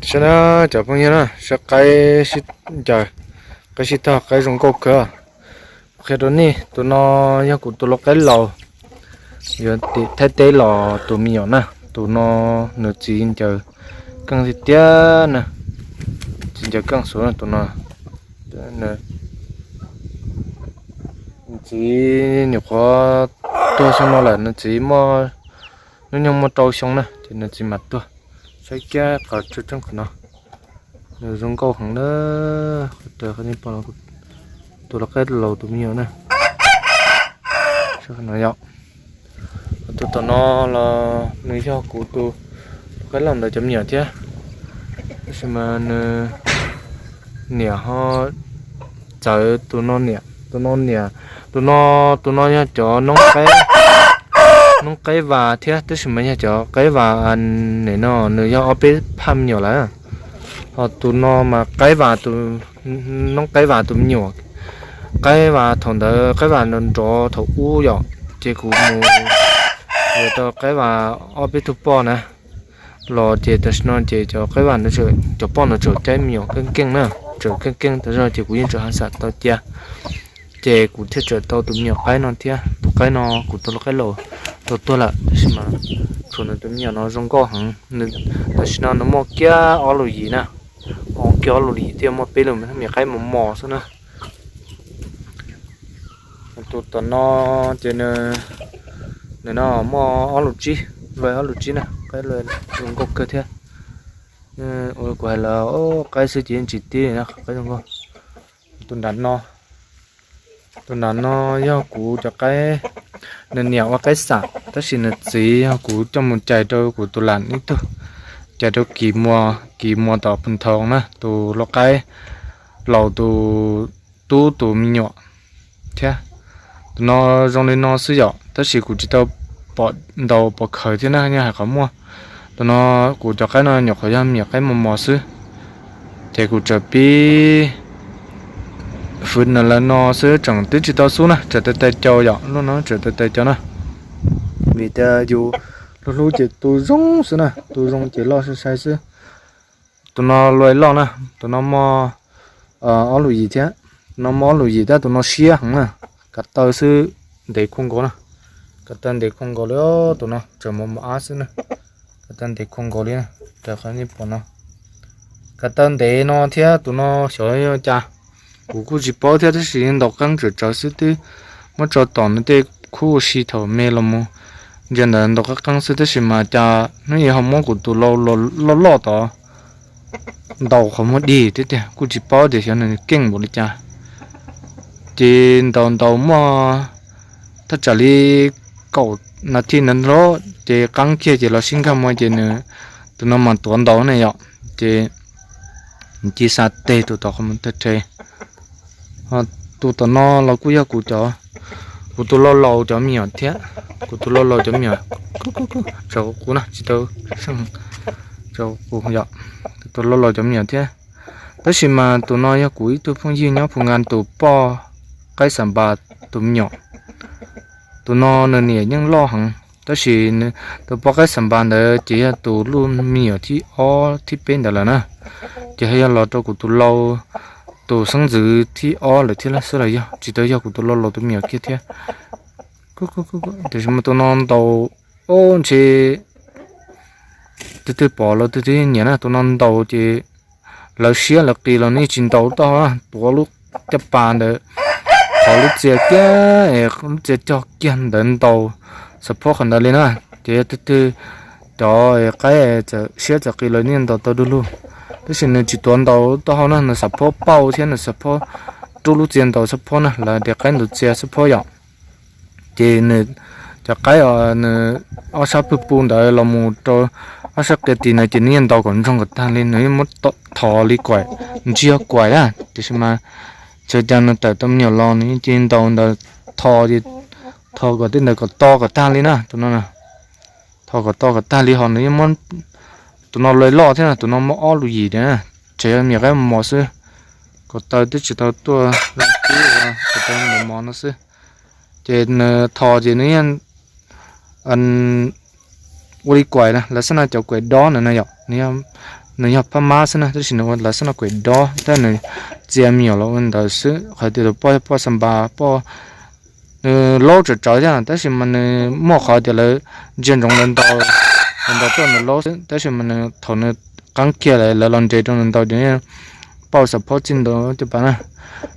Saib na, cov phooj ywg na, saib qaib sib ncaws, qaib sib tog, qaib zoo nkauj kawg. Qhia rau nej, tus no yog kuv tus lau qaib laus, yuav tim Thaib teb los tus me nyuam na. Tus no nws txiv ncaws keej tiag tiag na, txiv ncaws keej xwb tus no. Nws txiv nyuam qhuav tuag xyoo no lawm, nws txiv muaj hnub nyoog muaj rau xyoo na ces nws txiv mam tuag. Saib kiag qhov tseeb tseeb qhov no, nws zoo nkauj heev na. Qhov raws qhov nej pom no, tus lau qaib laus tus me nyuam na. Saib qhov no yom, tus tom no los nws yog kuv tus lau qaib laus ntawd cov me nyuam thiab, tab sis mas nws niam ho txawv tus no niam, tus no niam, tus no, tus no yog cov noob qaib, noob qaib vas thiab, tab sis mas yog cov qaib vas nim no nws yog ob peb phaj me nyuam lawm. Ho tus no mas qaib vas, noob qaib vas tus me nyuam. Qaib vas thaum ntawd qaib vas nrov nrov thaum ub yom, ces kuv mus yuav tau qaib vas ob peb tug poj na los ces tam sim no ces cov qaib vas, cov poj no tseem caij me nyuam keej keej na, tseem keej keej tas zog ces kuv yeej tseem ho xam tau cia. Ces kuv thiaj tseem tau tus me nyuam qaib no thiab. Tus qaib no kuv tus lau qaib laus tau tuag lawm, tab sis mas tshuav nws tus me nyuam no zoo nkauj heev. Tam sim no nws muaj kiag ob lus yim na, muaj kiag ob lus yim thiab, muaj peb lus me nyuam qaib mos mos xwb na. Tus tom no ces nws, nws no muaj ob lus tsib, lua ob lus tsib na, qaib zoo nkauj kawg thiab. Ua kuv hais lawm, qaib xwb ces yeej tsis tib na, qaib zoo nkauj. Tus nram no, tus nram no yog kuv cov qaib, nws niam ua qaib xam, tab sis nws txiv yog kuv coj mus cais rau kuv tus lam ib tug, cais rau Kis Muas, Kis Muas tom Phu Thoo na, tus lau qaib laus tus tub tus me nyuam thiab. Tus no zoo li no xwb yom, tab sis kuv tsis tau pom ntaus pom khaws thiab na, yog hais qhov muaj. Tus no kuv cov qaib no nyuam qhuav yog me nyuam qaib mos mos xwb, ces kuv tseem pib fwv nws lawv no xwb, tseem twb tsis tau xub na, tseem tais tais caus yom, lub no tseem tais tais caus na. Vim tias yus hlub hlub ces tu zoo xwb na, tu zoo ces loj sai sai xwb. Tus no lua loj na, tus no muaj ob lus yim thiab. Tus no muaj ob lus yim thiab, tus no siab heev na. Kav taw xwb ntev khuj nkaus na, kav taw ntev khuj nkaus li. Tus no tseem mos mos ab xwb na, kav taw ntev khuj nkaus li na. Raws qhov nej pom no, kav taw ntev no thiab, tus no xyov yog cas, kuv kuj tsis paub thiab, tab sis ntaus qeeb tsawv tsawv xwb, twb muab tso tom nws tej khub ua si thaum me los mus, ntsia ntawd ntaus qeeb qeeb xwb, tab sis mas cas hnub ib ho muab kuv tus lau loj loj tod ntaus qhov muag dig thiab tiag, kuj tsis paub tias xyov nws keej npaum li cas. Ces ntaus ntaus muaj thaj tsam li kaum nas this ntawd los ces qeeb kiag ces los sib nkag mus ces nws, tus no mas tuav ntaus ne yom, ces nws cia li xa teg tus tom qhov muag tag rhe. Tus tom no los kuj yog kuv cov, kuv tus lau laus cov me nyuam thiab, kuv tus lau laus cov me nyuam, tsaus kuv no tsis tau seej, tsaus kuv yom, tus lau laus cov me nyuam thiab. Tab sis mas tus no yog kuv ib tug phooj ywg nyob Phu Nkas tus poj qaib xam npas tus me nyuam. Tus no nws niam yeej loj heev, tab sis tus poj qaib xam npas ntawd ces yog tus lub me nyuam thib ob thib peb ntawd lawm na, ces ho yog los rau kuv tus lau, tus xeeb ntxwv thib ob lawm thiab xwb los yog tsis tau yog kuv tus lau laus tus me nyuam kiag thiab. Tiam sis mas tus no ntaus, o, ntshe twg twg pom los twg twg nyiam na, tus no ntaus ces lawv siab lawv qis los nws yeej tsis ntaus tau, tuav lub caj pas ntawd, qhov lub txia kiag, lub txia cog kiag ntawd ntaus xav phob qhov ntawd li na. Ces yog twg twg cov qaib txawm siab txawm qis los nws yeej ntaus tau du lug, tab sis nws tsis tuav ntaus tau hau na, nws xav phob pauj thiab nws xav phob rub lub txia ntaus xab phob na, lawv tias qaib ntaus txia xab phob yom. Ces nws cov qaib os, nws ob sab pwg pw ntawd los mus rau ob sab qia tis ntawd ces nws yeej ntaus kom ntsoog kom tag li, nws yeej muab thos li kuam, ntsiag kuam na, tiam sis mas txawm cas nws tawm tau me nyuam los nws yeej cia li ntaus ntawd, thos, thos kom tej ntawd kom to kom tag li na, tus no, thos kom to kom tag li. Ho nws yeej muab, tus no loj loj thiab na, tus no muaj ob lus yim thiab na, tseem yog me nyuam qaib mos mos xwb, kom taw twb tsis tau tuaj zoo tib, kom taw mos mos no xwb. Ces nws thos ces nws yeej ua li kuam na, lawv xab na cov kuam dob ntawd na yom, nws yeej Nws yog phab mab xwb na, tab sis nws ua lawv xab noj kuem dob, tab nws txia me nyuam los ua ntawd xwb. Qhov tias tus poj yog poj xa npas, poj nws laub tsawv tsawv thiab, tab sis mas nws muaj qhov tias lawv ntsia ntsoov lawv ntaus, lawv ntaus tuaj nws laub xwb, tab sis mas nws thaum nws qeeb kiag lawv los nres rau nws ntaus ces pauj xav phob txij ntaus caj pas na.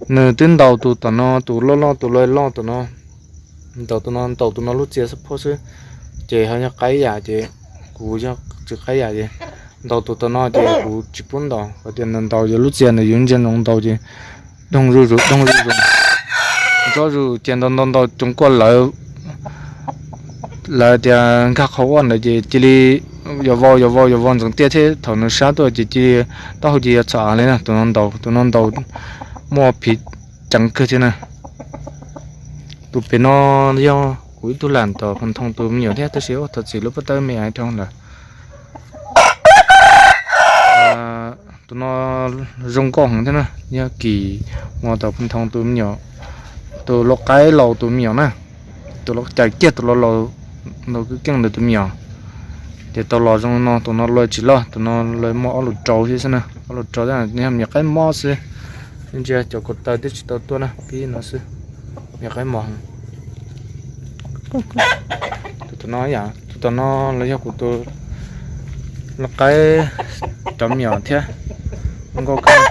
Nws twb ntaus tus tom no, tus loj loj, tus loj loj tom no, ntaus tus no, ntaus tus no lub txia xab phob xwb, ces ho yog qaib yam ces kuv yog tsis qaib yam ces ntaus tus tom no ces kuv tsis pub ntaus, qhov tias nws ntaus yog lub txia nws yuav ntsia ntsoov ntaus ces doog zuj zus, doog zuj zus, nrov zuj zus ces ntaus ntaus ntaus coov kuaj lawv, lawv tias nkag qhov uaj ntawd ces cia li yuav vau yuav vau yuav vau ntxeev tiaj thiab thaum nws sab tuaj ces cia li taub hau cia li yuav txhom av li na. Tus no ntaus, tus no ntaus muaj phiv ceev kawg thiab na. Tus pem no yog kuv ib tug lam tom Phoos Thoos tus me nyuam thiab, tab sis ua thov txim lub pob tawb me ais dhau lawm. Tus no zoo nkauj heev thiab na, yog Kim Muas tom Phoos Thoos tus me nyuam, tus lau qaib laus tus me nyuam na, tus lau cais kiag tus lau laus, lau keej ntawd tus me nyuam. Ces tau los zoo no, tus no lawv tsis loj, tus no lawv muaj ob lus rau thiab xwb na, ob lus rau, yog me nyuam qaib mob xwb. Ntsia cov ko taw twb tsis tau tuaj na, pib no xwb. Me nyuam qaib mos heev. Tus no yam, tus tom no los yog kuv tus lau qaib cov me nyuam thiab. Zoo nkauj kawg.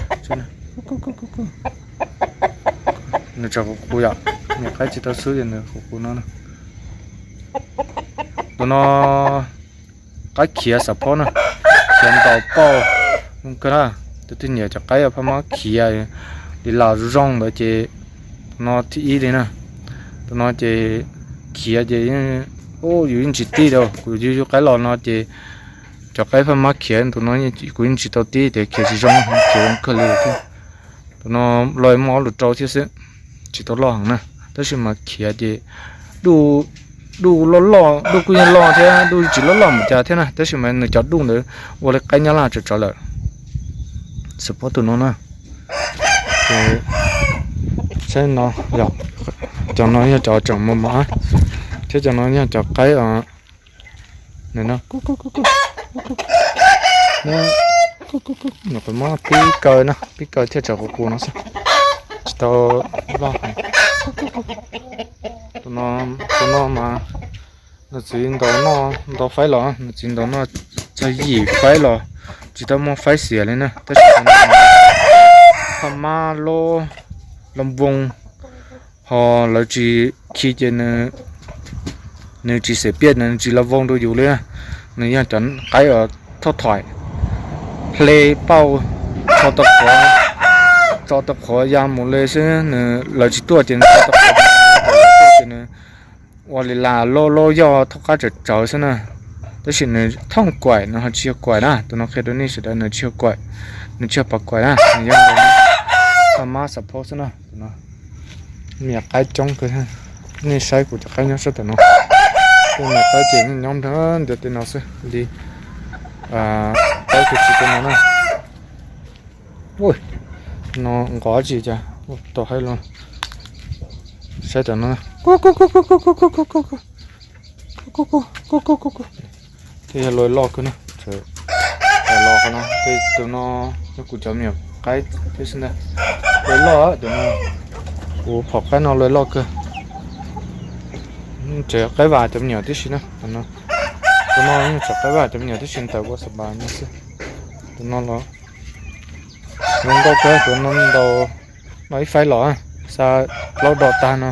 Nws tseem qus qus yom, me nyuam qaib tsis tau xub ces nws qus qus no. Tus no qaib khiav xav phob na, khiav ntaus pauj zoo kawg na. Tus twg nyiam cov qaib phab mab khiav li las zoo zoo ntawd ces tus no thib ib li na. Tus no ces khiav ces yus yeej tsis tib rau, kuv yug yug qaib los no ces cov qaib phab mab khiav tus no kuv yeej tsis tau tib tias khiav tsis zoo, khiav zoo kawg li thiab. Tus no lawv muaj ob lus rau thiab xwb, tsis tau loj heev na, tab sis mas khiav ces duj, duj loj loj, duj kuj yeej loj thiab, duj tsis loj loj npaum cas thiab na, tab sis mas nws cov duj ntawd ua li qaib nyab laj tsawv tsawv lawm. Xav phob tus no na. Saib no, cov no yog cov tseem mos mos thiab, cov no yog cov qaib os. Nws no, nws qhov muab pib kaw na, pib kaw thiaj tseem qus qus no xwb, tsis tau loj. Tus no mas nws txiv ntaus noj ntau faib los, nws txiv ntaus noj txog yim faib los tsis tau muaj faib xiam li na, tab sis phab mab loj, loj voo, ho lawv tsis khi ces nws tsis xem piaj, nws tsis loj voo rau yus li. Nws yog cov qaib uas thauj thoim, hle pauj, tso tau qhuav, tso tau qhuav ya mus li xwb, nws lawv tsis tuaj ces nws tso tau qhuav, ces nws ua li las loj loj yoj thauj qab tsawv tsawv xwb na. Tab sis nws thooj kuaim, nws ho tsis yog kuaim na, tus no qhia rau nej sawv daws nws tsis yog kuaim, nws tsis yog pas kuaim na, nws yog phab mab xav phob xwb na. Tus no me nyuam qaib coob kawg, nej saib kuv cov qaib nyob sab tom no, tej me nyuam qaib ces nyob nrog ntiav tej no xwb li, qaib kawg tsis tej no na. No nqov tsis cas tau haib los, saib tom no, tej yog loj loj kawg na, los qhov no tej tus no yog kuv cov me nyuam qaib thiab xwb ntag, loj loj tus no, kuv phom qaib no loj loj kawg. Tseem qaib vam cov me nyuam tib si na, tus no yeej tseem qaib vam cov me nyuam tib si ntawm ua xav npas no xwb. Tus no los zoo nkauj kawg, tus no ntaus noj ib faib los, xa plaub do tag no,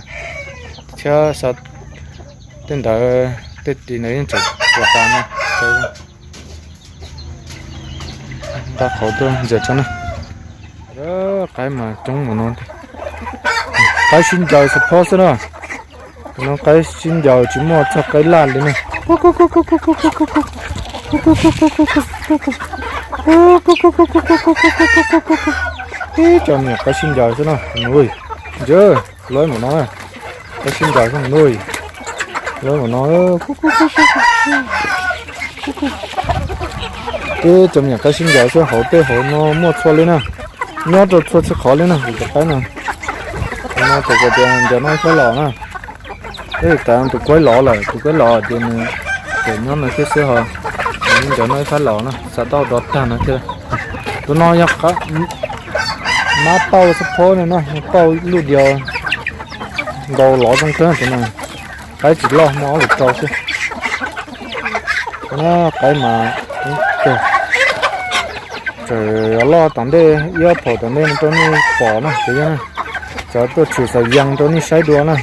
thiab xa tej ntawd, tej tis ntawd yeej tseem ua tas no. Nqa qhov tuaj ntxias tso na. Qaib mas coob mus no, qaib sib ncaws xav phob xwb na. Tus no qaib sib ncaws tsis muaj txog qaib laj li na. Ib co me nyuam qaib sib ncaws xwb na. Ntsia, lawv mus no, qaib sib ncaws xwb ntag. Lawv mus no, ib co me nyuam qaib sib ncaws xwb, hauv tej hauv no muaj txhua li na. Nyob rau txhua txhia qhov li na, kuv cov qaib no. No thaum tias ncaws noj ib faib los na, tab sis tas tus kuaib lov lawm, tus kuaib lov ces nws tseem nyob no thiab xwb ho. Ncov no ib fab laus no xav tau dov tag no thiab. Tus no yog mab pauj xab phob no no, pauj luj dias, ntaus lov zoo kawg tus no. Qaib tsis loj, muaj ob lus rau xwb. Qaib mas tseem loj tom ntej, ib ob phaum tom ntej no rau nej pom na, ces yog cov tuaj tshwm xaus yees rau nej saib dua na.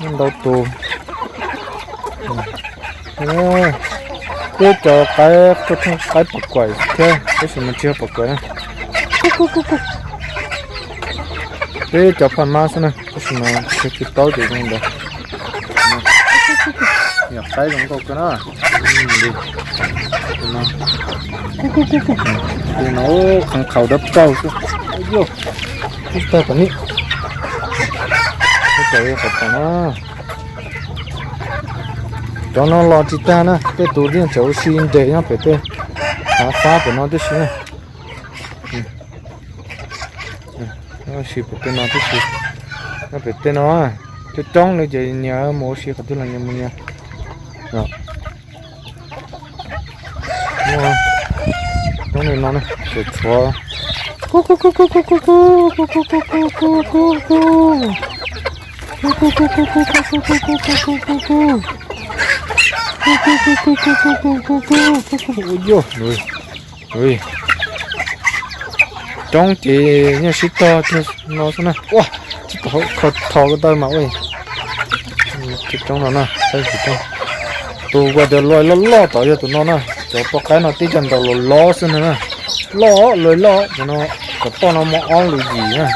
Ntau tus. Peb cov qaib, qaib pom kuam thiab, tab sis mas tsis yog pom kuam na. Peb cov phaj mab xwb na, tab sis mas tsis paub ces zoo ntawd. Yog qaib zoo nkauj kawg na. Tus no qhov qhaus dawb paug xwb. Ib tag tom ni, ib tag tom tom na. Cov no los tsis tag na, tej tus yeej tseem ua si nres nyob pem tej hav fab pem no tib si na. Ua si pem tej no tib si, nyob pem tej no coob coob li ces nyias mus ua si qhov twg los nyias mus nyias. Coob li no na, tshuav tshuav. Coob ces yeej sib tog no xwb na. Ua, sib tog kho tho ko taw mas ua. Coob no na, tus kuv tias luaj loj loj tom yog tus no na. Cov poj qaib no tib co ntaus los lov xwb no na. Loj luaj loj cov no, cov poj no muaj ob lus yim na,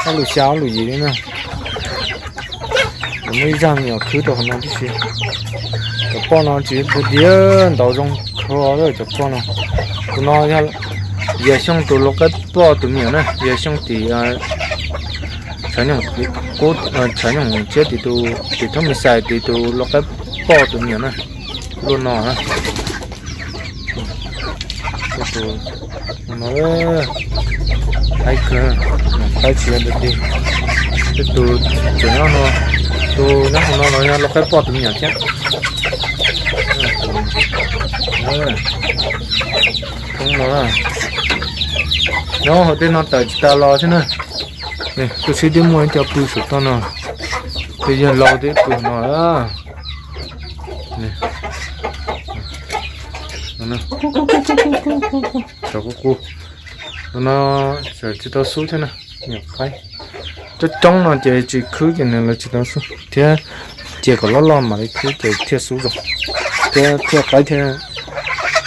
ob lus xya ob lus yim li na. Muaj ib zaj me nyuam khwb rau qhov no tib si. Cov poj no tsis pw diav ntaus zoo kawg cov poj no. Tus no yog Yawg Xyooj tus lau qaib poj tus me nyuam na, Yawg Xyooj tim Tshav Nyooj, Tshav Nyooj Tsiab tim tus, tim Thoob Me Xais tim tus lau qaib poj tus me nyuam na. Luaj no na. Tus no haib kawg, qaib tsis yog dog dig. Tej tus tseem nyob no, tus nyob hauv no los yog lau qaib poj tus me nyuam thiab. Coob no, nyob hauv tej no tawm tsis tas los thiab na. Tuaj sib twb muaj ib co pw saum toj no, tej yawg laus twb pw no. Cov kuj qus no tsis tau xub thiab na, nyuam qaib. Coob coob no ces tsis khwb ces nws lawv tsis tau xub thiab, cia kom loj loj mam li khwb ces thiaj xub zoo thiab thiaj qaib thiaj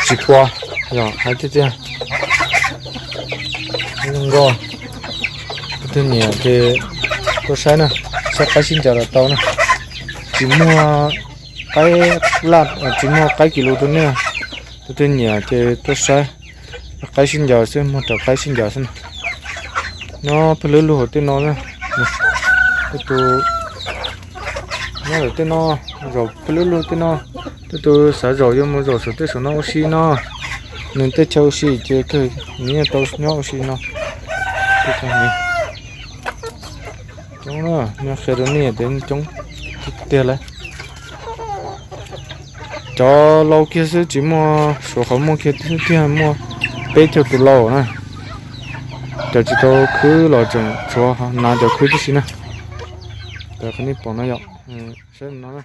tsis pua. Yog hais tiag tiag, zoo nkauj. Tus twg nyiam ces tuaj saib na, saib qaib sib ncaws los tau na. Tsis muaj qaib laj, tsis muaj qaib kis lus rau nej. Tus twg nyiam ces tuaj saib, qaib sib ncaws xwb, muag raws qaib sib ncaws xwb na. Nyob pheej lub lug hauv tej no na. Tej tus nyob lawm tej no, zaum pheej lub lug tej no. Tej tus xav zaum yuav mus zaum saum tej saum no ua si no. Nws tej chaw ua si ces kawg nws yeej tau nyob ua si no. Coob na, nyob qhia rau nej tias coob tiag tiag lawm. Cov laus kiag xwb tsis muaj, suav qhov muaj kiag xwb thiaj muaj peb caug tus laus na. Cov tsis tau khwb los tseem tshuav hnav cov khwb tib si na. Cov qhov nej pom no yom, saib no na.